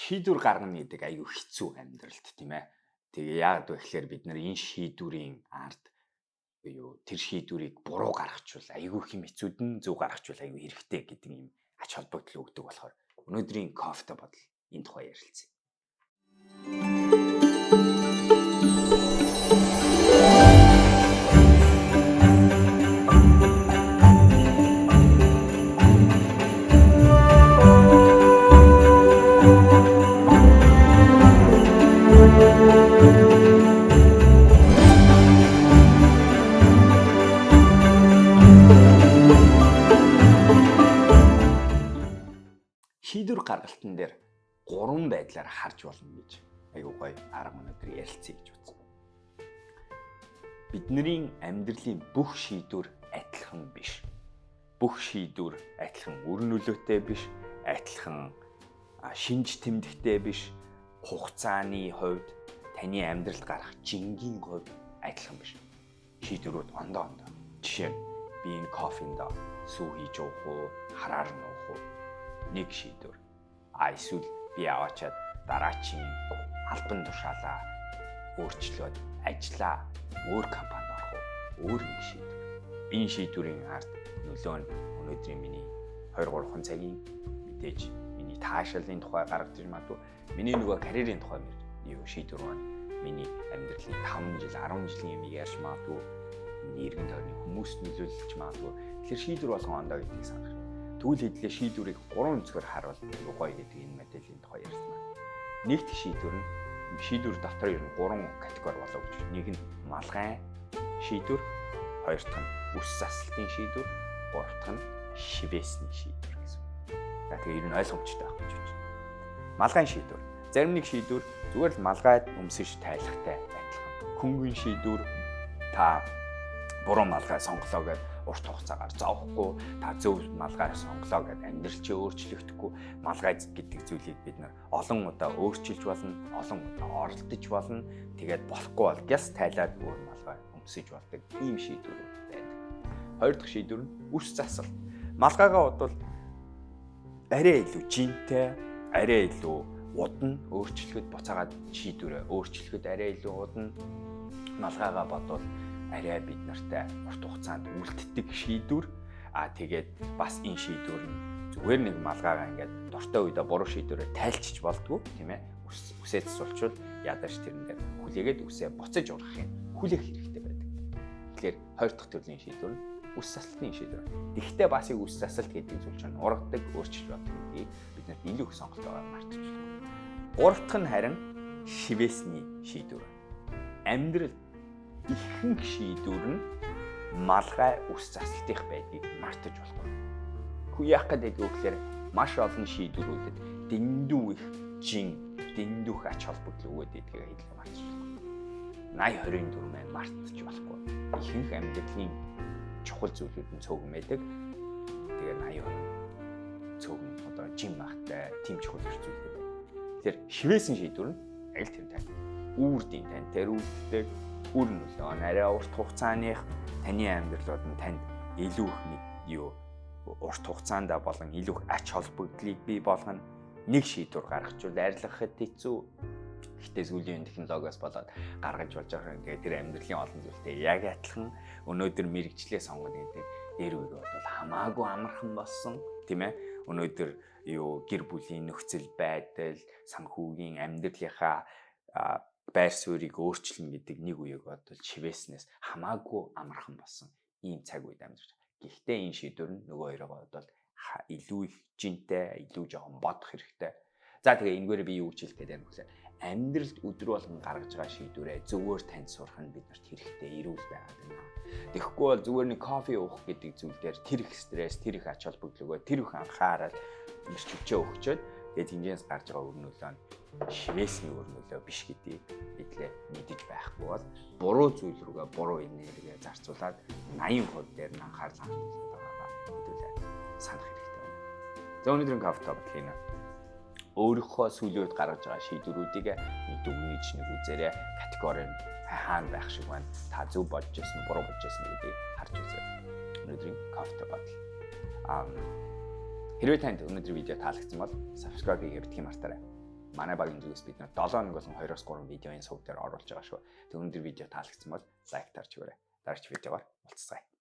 Шийдвэр гаргана гэдэг аюу хэцүү амьдралд, тийм ээ. Тэгээ яагаад вэ гэхээр бид нар энэ шийдвэрийн ард юу тэр шийдвэрийг буруу гаргachвал аюу хэм хэцүүдэн, зөв гаргachвал аюу хэрэгтэй гэдэг юм ач холбогдол өгдөг болохоор өнөөдрийн кофе бодол энэ тухай ярилцъя. Шийдвэр гаргалтан дээр гурван байдлаар харж болно гэж аюу гоё арга өнөөдөр ярилцъя гэж бодсон. Бидний амьдралын бүх шийдвэр адилхан биш. Бүх шийдвэр адилхан үр нөлөөтэй биш, адилхан шинж тэмдэгтэй биш, хугацааны хувьд таны амьдралд гарах жингийн хувьд адилхан биш. Шийдвэрүүд ондоо ондоо. Жишээ нь би энэ кофенд сүү хийж уух уу, хараар нь уух уу? Нэг шийдвэр. А эсвэл би аваачаад дараачийн албан тушаалаа өөрчлөөд ажлаа өөр компанид орох уу? Өөр нэг шийдвэр. Энэ шийдвэрийн ард нөлөө нь өнөөдрийн миний 2-3 цагийн мэдээж миний таашаалын тухай гаргаж ирж магадгүй. Миний нөгөө карьерийн тухай юу шийдвэр байна. Миний амьдралын 5 жил, 10 жилийн юм ярьж магадгүй. Миний эргэн тойрны хүмүүст нөлөөлж магадгүй. Тэгэхээр шийдвэр болгон ондоо гэдгийг санах. Тэгвэл хэдлээ шийдвэрийг гурван өнцгөр харуул аюу гоё гэдэг энэ моделийн тухай ярьсан байна. Нэгд шийдвэр нь шийдвэр дотор ер нь гурван категори болоо гэж. Нэг нь малгай шийдвэр, хоёр дахь нь үс засалтын шийдвэр, гурав дахь нь шивээсний шийдвэр гэсэн. За тэгээ ер нь ойлгомжтой байх гэж бодож байна. Малгайн шийдвэр. Зарим нэг шийдвэр зүгээр л малгайд өмсөж тайлахтай адилхан. Хөнгөн шийдвэр та буруу малгай сонголоо гэдээ урт хугацаагаар зовхгүй, та зөв малгай сонголоо гэдээ амьдрал чи өөрчлөгдөхгүй. Малгай гэдэг зүйлийг бид нар олон удаа өөрчилж болно, олон удаа оролдож болно. Тэгээд болохгүй бол гяс тайлаад өөр малгай өмсөж болдог ийм шийдвэрүүд байдаг. Хоёр дахь шийдвэр нь үс засалт. Малгайгаа бодвол арай илүү жинтэй, арай илүү удна өөрчлөхөд, буцаагаад шийдвэрээ өөрчлөхөд арай илүү удна. Малгайгаа бодвол арай бид нартай урт хугацаанд үлддэг шийдвэр. А тэгээд бас энэ шийдвэр нь зүгээр нэг малгайгаа ингээд дортой үедээ буруу шийдвэрээ тайлчиж болдгоо, тийм ээ. Үсээ засуулчвал ядаж тэрэн дээр хүлээгээд үсээ буцаж ургахыг хүлээх хэрэгтэй байдаг. Тэгэхээр хоёр дахь төрлийн шийдвэр нь үс засалтын шийдвэр. Тэгэхдээ бас яг үс засалт гэдэг зүйл чинь ургадаг, өөрчилж болдог гэдгийг бид нарт илүү их сонголт байгаа мартаж болохгүй. Гурав дахь нь харин шивээсний шийдвэр. Амьдрал ихэнх шийдвэр нь малгай үс засалтынх байдгийг мартаж болохгүй. Хүү яах гэдэг вэ гэхээр маш олон шийдвэрүүдэд дэндүү их жин, дэндүү их ач холбогдол өгөөд идгийг хэлэх мартаж болохгүй. 80 24 маань мартаж болохгүй. Ихэнх амьдралын чухал зүйлүүд нь цөөхөн байдаг. Тэгээ 80 20 цөөхөн одоо жин багтай тийм чухал их зүйлүүд байдаг. Тэгэхээр шивээсэн шийдвэр нь аль тэр тань үүрдийн тань тэр үлддэг. Үр нөлөө нь арай урт хугацааных таны амьдрал бол танд илүү их юу урт хугацаанд болон илүү их ач холбогдлыг бий болгоно. Нэг шийдвэр гаргachвал арилгахад хэцүү. Гэхдээ сүүлийн технологиос болоод гаргаж болж байгаа юм. Тэгээд тэр амьдралын олон зүйлтэй яг адилхан өнөөдөр мэрэгчлээ сонгоно гэдэг дээр үеиг бодвол хамаагүй амархан болсон, тийм ээ. Өнөөдөр юу гэр бүлийн нөхцөл байдал, санхүүгийн амьдралынхаа байр суурийг өөрчилнө гэдэг нэг үеиг бодвол шивээснээс хамаагүй амархан болсон ийм цаг үед амьдарч байгаа. Гэхдээ энэ шийдвэр нь нөгөө хоёроо бодвол илүү их жинтэй, илүү жоохон бодох хэрэгтэй. За тэгээ энэгээр би юу гэж хэлэх гээд байна вэ гэхээр амьдралд өдөр болгон гаргаж байгаа шийдвэрээ зөвөр танд сурах нь биднэрт хэрэгтэй эрүүл байгаад байна. Тэгэхгүй бол зүгээр нэг кофе уух гэдэг зүйл дээр тэр их стресс, тэр их ач холбогдол өгөө, тэр их анхаарал ирч хүчээ өгчөөд тэгээд хинжээс гарч байгаа үр нөлөө нь шивээсний үр нөлөө биш гэдгийг бидлээ мэдэж байхгүй бол буруу зүйл рүүгээ буруу энерги зарцуулаад 80% дээр нь анхаарал хандуулаад байгаагаа хэдүүлээ санах хэрэгтэй байна. За өнөөдрийн кофе топ хийнэ. Өөрийнхөө сүүлийн үед гаргаж байгаа шийдвэрүүдийг нэг дүгнэж нэг үзээрэй. Категори нь хаана байх шиг байна. Та зөв бодож байсан уу, буруу бодож байсан гэдгийг харж үзээрэй. Өнөөдрийн кофе бодол. Хэрвээ танд өнөөдрийн видео таалагдсан бол subscribe хийгээ битгий мартаарай. Манай багийн зүгээс бид нар 7 хоног болон 2-3 видеоын сувг дээр оруулж байгаа шүү. Тэг өндөр видео таалагдсан бол лайк дарж өгөөрэй. Дараач видеогоор уулзцгаая.